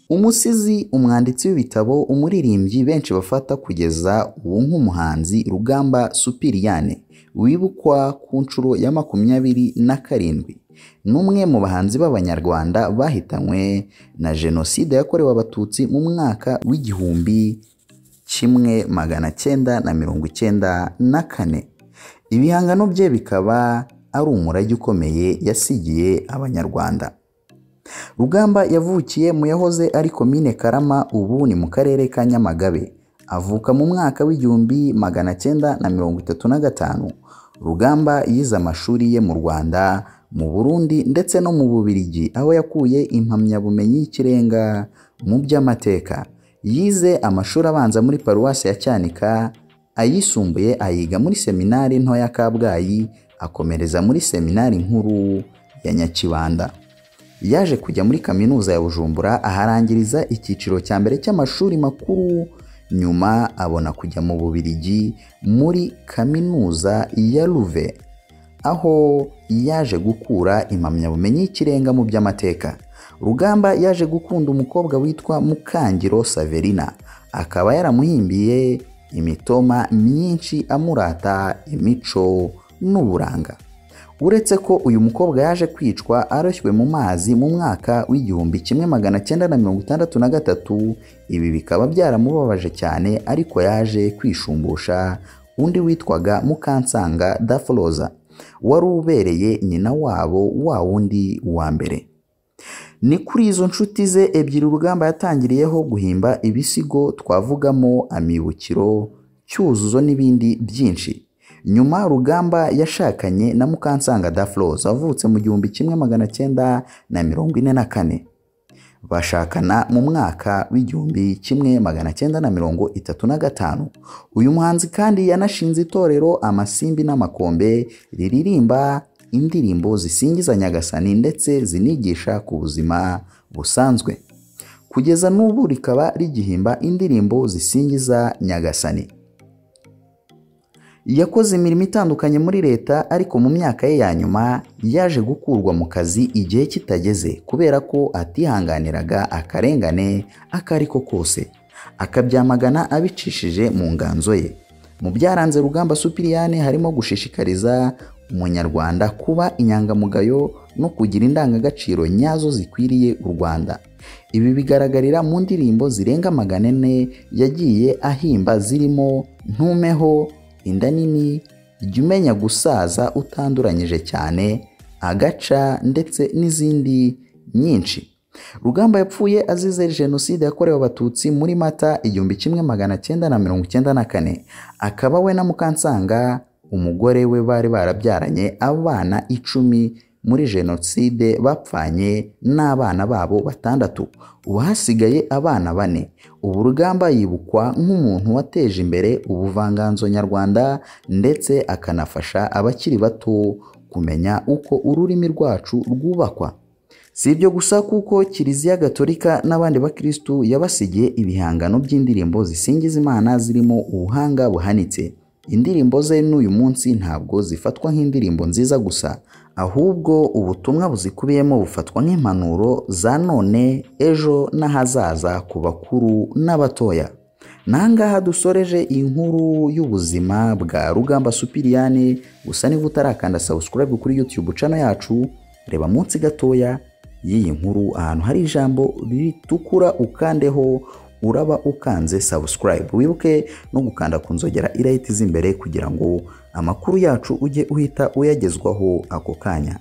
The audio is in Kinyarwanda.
Umusizi, umwanditsi w'ibitabo, umuririmbyi benshi bafata kugeza ubu nk'umuhanzi Rugamba Supiriyane wibukwa ku nshuro ya 27, ni umwe mu bahanzi b'Abanyarwanda bahitanywe na Jenoside yakorewe Abatutsi mu mwaka w'1994. Ibihangano bye bikaba ari umurage ukomeye yasigiye Abanyarwanda. Rugamba yavukiye mu yahoze ari Komine Karama, ubu ni mu karere ka Nyamagabe. Avuka mu mwaka w'1935. Rugamba yize amashuri ye mu Rwanda, mu Burundi ndetse no mu Bubiligi, aho yakuye impamyabumenyi y'ikirenga mu by'amateka. Yize amashuri abanza muri Paruwasi ya Cyanika, ayisumbuye ayiga muri Seminari nto ya Kabgayi, akomereza muri Seminari nkuru ya Nyakibanda. Yaje kujya muri Kaminuza ya Bujumbura aharangiriza icyiciro cya mbere cy'amashuri makuru, nyuma abona kujya mu Bubiligi muri Kaminuza ya Louvain, aho yaje gukura impamyabumenyi y'ikirenga mu by'amateka. Rugamba yaje gukunda umukobwa witwa Mukangiro Saverina, akaba yaramuhimbiye imitoma myinshi amurata imico n'uburanga. Uretse ko uyu mukobwa yaje kwicwa aroshywe mu mazi mu mwaka w'1963, ibi bikaba byaramubabaje cyane, ariko yaje kwishumbusha undi witwaga Mukansanga Dafroza, wari ubereye nyina wabo wa wundi wa mbere. Ni kuri izo nshuti ze ebyiri Rugamba yatangiriyeho guhimba ibisigo, twavugamo Amibukiro, Cyuzuzo n'ibindi byinshi. Nyuma Rugamba yashakanye na Mukansanga Dafroza wavutse mu 1944. Bashakana mu mwaka w'1935. Uyu muhanzi kandi yanashinze itorero Amasimbi n'Amakombe riririmba indirimbo zisingiza Nyagasani ndetse zinigisha ku buzima busanzwe. Kugeza n'ubu rikaba rigihimba indirimbo zisingiza Nyagasani. Yakoze imirimo itandukanye muri leta, ariko mu myaka ye ya nyuma yaje gukurwa mu kazi igihe kitageze kubera ko atihanganiraga akarengane akariko kose, akabyamagana abicishije mu nganzo ye. Mu byaranze Rugamba Supiriyane harimo gushishikariza Umunyarwanda kuba inyangamugayo no kugira indangagaciro nyazo zikwiriye u Rwanda. Ibi bigaragarira mu ndirimbo zirenga 400 yagiye ahimba zirimo Ntumeho, Inda nini, Jya umenya gusaza utanduranyije cyane, Agaca ndetse n'izindi nyinshi. Rugamba yapfuye azize Jenoside yakorewe Abatutsi muri Mata 1994, akaba we na Mukansanga umugore we bari barabyaranye abana 10 muri Jenoside bapfanye n'abana babo 6, ubu hasigaye abana 4. Ubu Rugamba yibukwa nk'umuntu wateje imbere ubuvanganzo nyarwanda ndetse akanafasha abakiri bato kumenya uko ururimi rwacu rwubakwa. Si ibyo gusa, kuko Kiliziya Gatolika n'abandi bakristu yabasigiye ibihangano by'indirimbo zisingiza Imana zirimo ubuhanga buhanitse. Indirimbo ze n'uyu munsi ntabwo zifatwa nk'indirimbo nziza gusa, ahubwo ubutumwa buzikubiyemo bufatwa nk'impanuro za none, ejo n'ahazaza ku bakuru n'abatoya. Nangaha dusoreje inkuru y'ubuzima bwa Rugamba Supiriyane. Gusa niba utarakanda subscribe kuri YouTube channel yacu, reba munsi gatoya y'iyi nkuru ahantu hari ijambo ritukura ukandeho, uraba ukanze subscribe. Wibuke no gukanda ku nzogera irahita iza imbere kugira ngo amakuru yacu ujye uhita uyagezwaho ako kanya.